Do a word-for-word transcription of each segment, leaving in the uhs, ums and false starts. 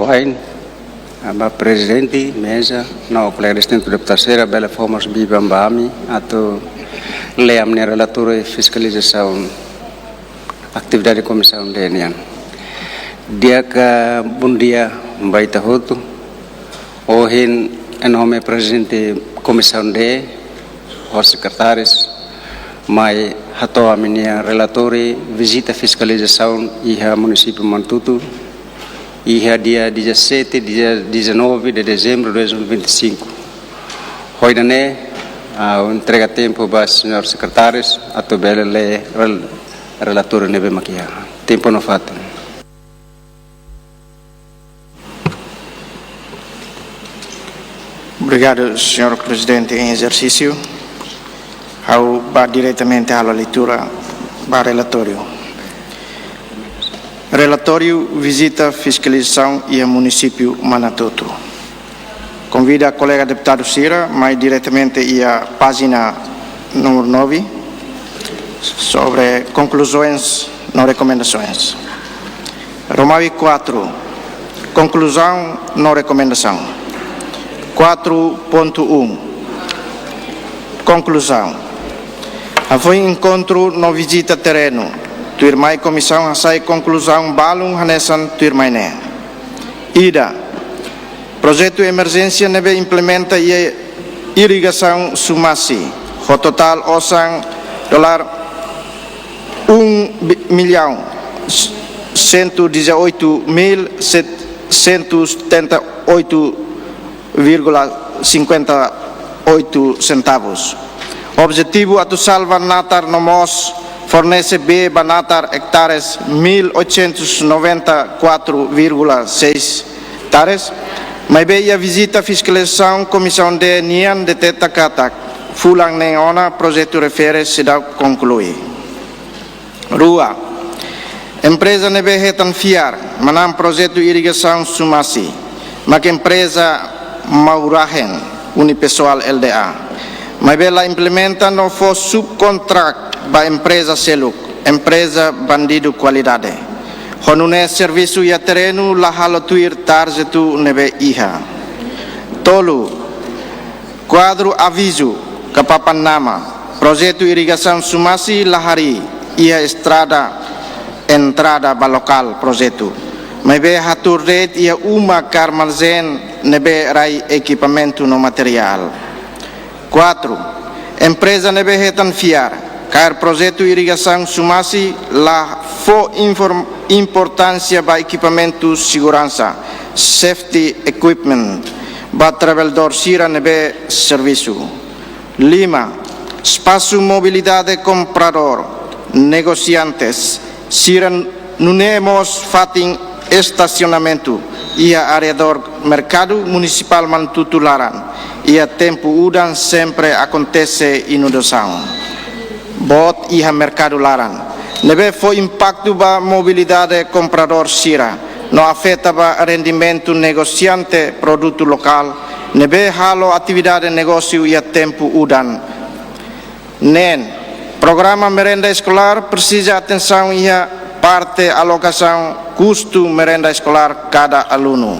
Fain, ba prezidente, meza, no kolega distintu deputadu sira, bele fó mós biban ba ami, atu lee ami-nia relatóriu fiskalizasaun atividade Komisaun D nian. Di'ak, bondia ba ita hotu. Ohin, em nome prezidente Komisaun D, ho sekretáriu, mai hato'o ami-nia relatóriu vizita fiskalizasaun iha munisípiu Manatuto, iha dia dezassete, dia dezanove de dezembro de dois mil e vinte e cinco. Ho ida-ne'e, ah, entrega tempu ba señór sekretáriu atu bele lee rel-, relatóriu ne'ebé mak iha. Tempu no fatin. Obrigadu, señór Prezidente em ezersísiu. Ha'u bá diretamente halo leitura ba relatóriu. Relatóriu vizita fiskalizasaun iha munisípiu Manatuto. Konvida kolega deputadu sira mai diretamente iha pájina número nove, sobre conclusões no recomendações. Romawi quatro, conclusão no recomendação. Quatro ponto um, conclusão. Hafoin enkontru no vizita terrenu, tuirmai komisaun hasai konkluzaun balun hanesan tuirmai ne'e. Ida, projetu emerjénsia ne'ebé implementa iha irrigasaun Sumasi, ho totál osan dolar um bi-, milhão cento e dezoito mil setecentos setenta e oito vírgula cinquenta e oito centavos. Objetivu atu salva natar no mós fornese bee ba natar hectares mil oitocentos noventa e quatro vírgula seis hectares, maibé iha vizita fiskalizasaun Komisaun D nian deteta katak fulan neen ona projetu refere seidauk konklui. Rua, empreza ne'ebé hetan fiar manán projetu irrigasaun Sumasi, mak empreza Maurahen Unipessoal L D A. Maibé la implementa no fó subkontrat ba empreza seluk, empreza Bandidu Kualidade. Ho nune'e servisu iha terrenu la halo tuir tarjetu ne'ebé iha. Tolu, kuadru avizu ka papan-nama, projetu irrigasaun Sumasi la harii iha estrada entrada ba lokál projetu, maibé hatuur de'it iha uma ka armazén ne'ebé rai ekipamentu no materiál. Quatro, empreza ne'ebé hetan fiar kaer projetu irrigasaun Sumasi la fó inform-, importánsia ba ekipamentu seguransa, safety equipment, ba trabalhadór sira ne'ebé servisu. Lima, espasu mobilidade kompradór, negosiantes sira, nune'e mós fatin estasionamentu iha arredór Merkadu Munisipál Manatuto laran, iha tempu udan sempre akontese inundasaun boot iha merkadu laran, ne'ebé fó impaktu ba mobilidade kompradór sira, no afeta ba rendimentu negosiante produtu lokál ne'ebé halo atividade negósiu iha tempu udan. Neen, programa merenda eskolár presiza atensaun iha parte alokasaun kustu merenda eskolár kada alunu.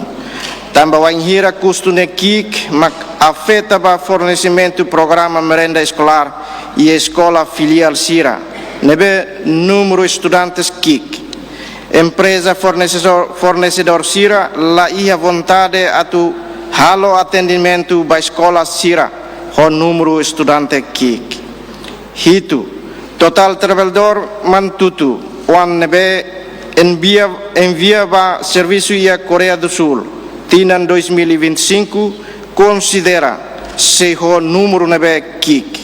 Tanba wainhira kustu ne'e ki'ik mak afeta ba fornesimentu programa merenda eskolár iha eskola filiál sira ne'ebé númeru estudantes ki'ik. Empreza fornesedór, fornesedór sira la iha vontade atu halo atendimentu ba eskola sira ho númeru estudante ki'ik. Hitu, totál trabalhadór Manatuto oan ne'ebé envia, envia ba servisu iha Koreia do Sul tinan dois mil e vinte e cinco, konsidera sei ho númeru ne'ebé ki'ik.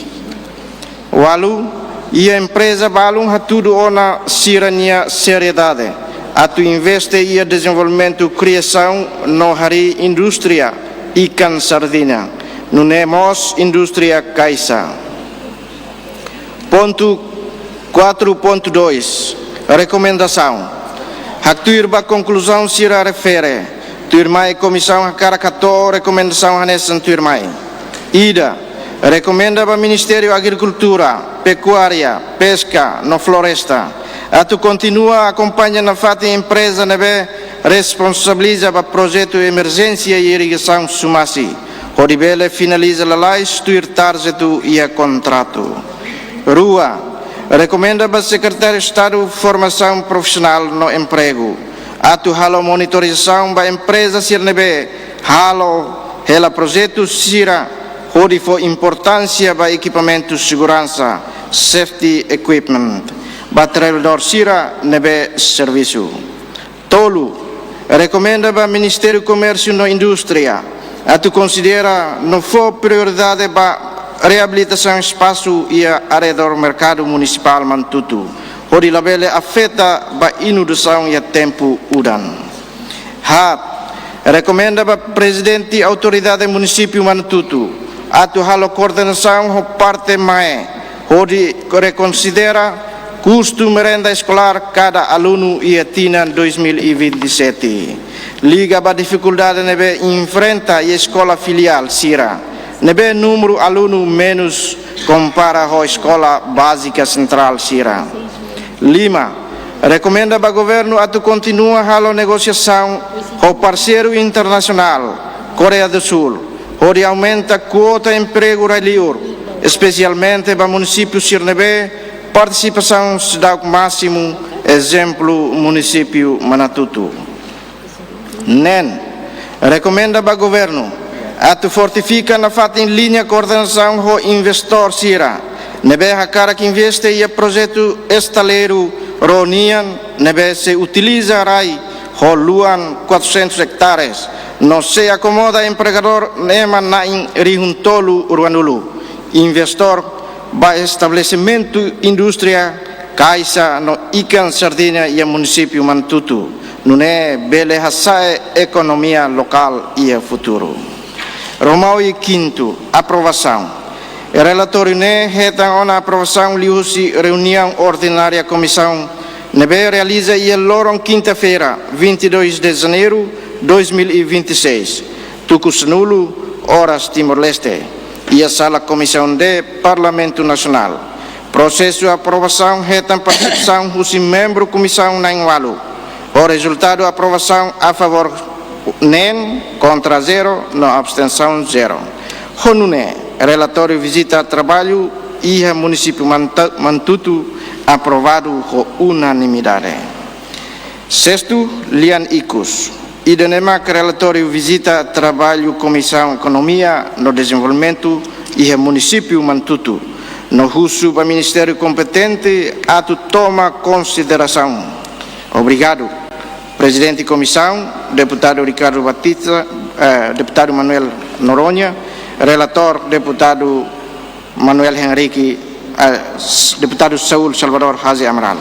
Walu, iha empreza balun hatudu ona sira-nia seriedade atu investe iha dezenvolvimentu kriasaun no harii indústria ikan sardiña, nune'e mós indústria kaixa. Pontu quatro ponto dois, rekomendasaun. Haktuir ba konkluzaun sira refere, tuirmai komisaun hakarak hato'o rekomendasaun hanesan tuirmai. Ida, rekomenda ba Ministériu Agrikultura, Pekuária, Peska no Floresta atu kontinua akompaña nafatin empreza ne'ebé responsabiliza ba projetu emerjénsia iha irrigasaun Sumasi, hodi bele finaliza lalais tuir tarjetu iha kontratu. Rua, rekomenda ba Sekretáriu Estadu Formasaun Profisionál no Empregu atu halo monitorizasaun ba empreza sira ne'ebé halo hela projetu sira hodi fó importánsia ba ekipamentu seguransa, safety equipment, ba trabalhadór sira ne'ebé servisu. Tolu, rekomenda ba Ministériu Komérsiu no Indústria atu konsidera no fó prioridade ba reabilitasaun espasu iha arredór Merkadu Munisipál Manatutu, hodi labele afeta ba inundasaun iha tempu udan. Haat, rekomenda ba Prezidente Autoridade Munisípiu Manatutu atu halo koordenasaun ho parte MAE, hodi rekonsidera kustu merenda eskolár kada alunu iha tinan dois mil e vinte e sete, liga ba difikuldade ne'ebé enfrenta iha eskola filiál sira ne'ebé númeru alunu menus kompara ho eskola bázika sentrál sira. Lima, rekomenda ba governu atu kontinua halo negosiasaun ho parseiru internasionál Koreia do Sul, hodi aumenta kuota empregu rai-liur, espesialmente ba munisípiu sira ne'ebé partisipasaun seidauk másimu, ezemplu munisípiu Manatutu. Neen, rekomenda ba governu atu fortifika nafatin liña koordenasaun ho investór sira ne'ebé hakarak investe iha projetu estaleiru ró nian ne'ebé sei utiliza rai ho luan quatrocentos hectares, no sei akomoda empregadór ema na'in rihun tolu ruanulu, investór ba estabelesimentu indústria, kaixa no ikan sardiña iha munisípiu Manatutu, nune'e bele hasa'e ekonomia lokál iha futuru. Romau i kintu, aprovasaun. Relatóriu ne'e hetan ona aprovasaun liuhusi reuniaun ordinária komisaun ne'ebé realiza iha loron kinta-feira, vinte e dois de janeiro dois mil e vinte e seis, tuku sanulu oras Timor-Leste, iha sala Komisaun D, Parlamentu Nasionál. Prosesu aprovasaun hetan partisipasaun husi membru komisaun na'in-ualu. Ho rezultadu aprovasaun a favór neen, kontra zero, no abstensaun zero. Ho nune'e, relatóriu vizita traballu iha munisípiu Manta-, Manatutu aprovadu ho unanimidade. Sestu, lian ikus. Ida-ne'e mak relatóriu vizita traballu Komisaun Ekonomia no Dezenvolvimentu iha munisípiu Manatutu, no husu ba ministériu kompetente atu toma konsiderasaun. Obrigadu. Prezidente Komisaun, Deputadu Ricardo Batista, eh, Deputadu Manuel Noronha, relatór, Deputadu Manuel Henrique, eh, s-, Deputadu Saúl Salvador Haze Amaral.